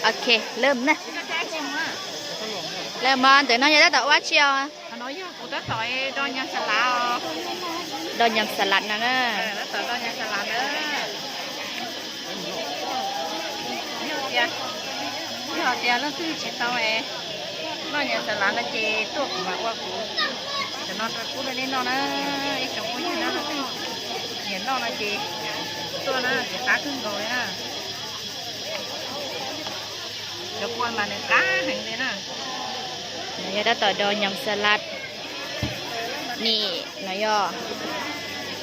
Ok, lawm na. Lawm mas ntawm no yog tab tom ua dab tsi os? Do nyam xas las no na. Yog tias leej twg tsis tau noj nyam xas las no ces tuaj kuv mam ua kuv. Cov no rau kub rau nej noj na, ib tsoom phooj ywg na, leej twg nyiam noj no ces tuaj na, ces qab kawg nkaus li na. Cov kua mas nws qab heev li na. Yog tab tom do nyam xas las ni, no yog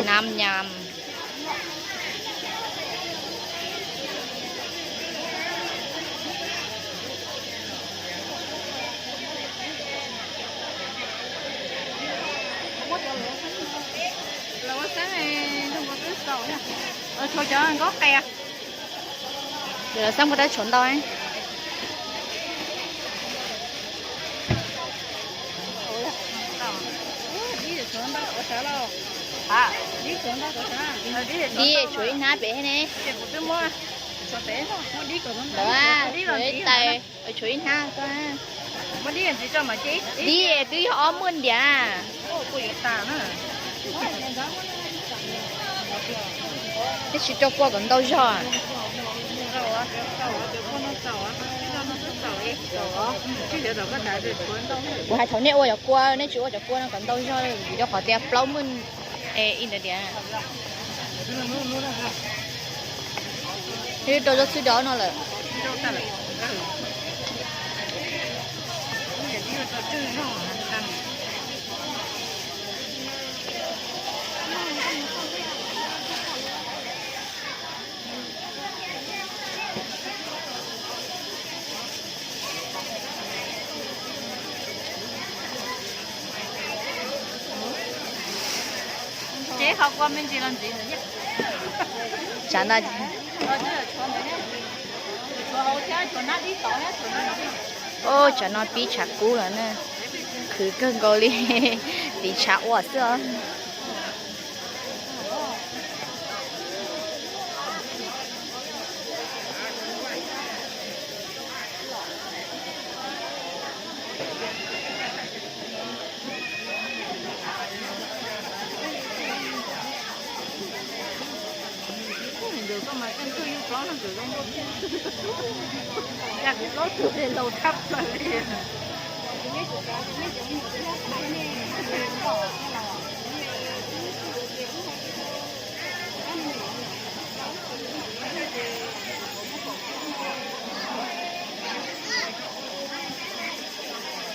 nab nyam. Tshuav cov nkaub qes. Ces los xab muaj rab tshuav ntau. Dib tshuav ib hnab pem thiab ne. Lawm, tshuav ib tais, tshuav ib hnab. Dib twb yog ob muaj ntiav. Twb tsis rau kua kom ntau zog. Kuv hais thaum nej ua cov kua, nej tsis ua cov kua no kom ntau zog vim rau qhov tias plaub muaj ib ntawd tias. Twb rau zaub txhwb rau no lawm. Tsev qhov kua me ntsis los ntxiv ntawd thiab. Tsam no, o, tsam no pib tshav kub lawm na. Khwv kawg nkaus li, tiv tshav ua xwb os.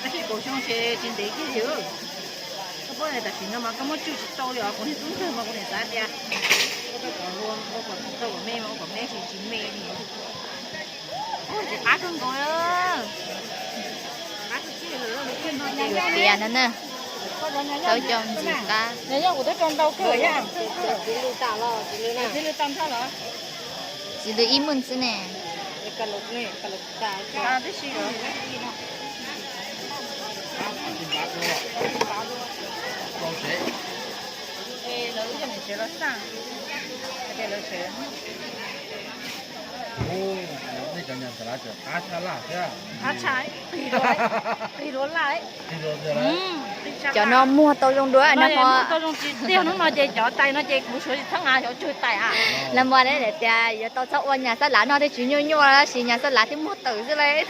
Tab sis kaum xyoo ces tsis ntev kiag li. Koj paub tias tam sim no mas koj muab tswj tsis tau li os, kuv niag tub ntxawg mas kuv niam xav tias ua tau kom luag, ua kom tau kom me mas ua kom me, tsis tsis me li. Ntxim qab kawg nkaus. Tiav no na, tau cov ntxim qab. Txiv lws ib muaj xwb ne. Qab tshaj, qis dua laj. Cov no muag tau zoo dua no ho. Tau zoo tsis tiag, hnub no ces cov tais no ces kuv suav tsis txheeb a, cov tsawg tais a. Lawv mas tias yuav tau txhob ua nyam xab lav no thiaj tsis nyuaj nyuaj, tab sis nyam xab lav thiaj muag tawm xwb lauj.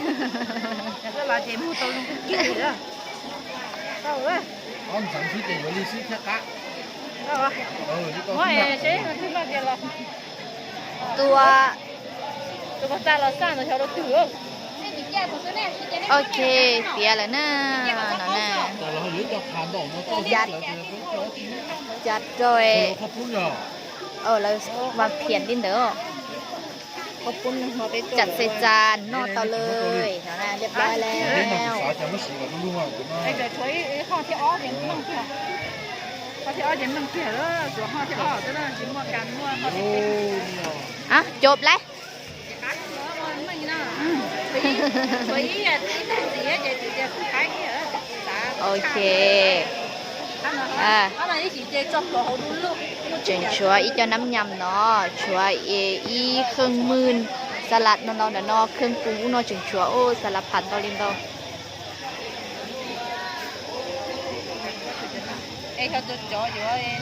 Nyam xab lav ces muag tau zoo kiag li. Ob ntxeev xwb ces yuav li xwb thiaj qab. Tua. Ok, tiav lawm na, no na. Cas rau, lawv mas phiam li ntawd. Cam xej txas noj tau lawm, no na, liab plob lawm. Cov plaub. Ok. Tseem tshuav ib co nab nyam no, tshuav ib qhee mwj, Xa las ntau ntau ntawm no, kheej pum ub no tseem tshuav, ub, xa las pham ntau li ntau.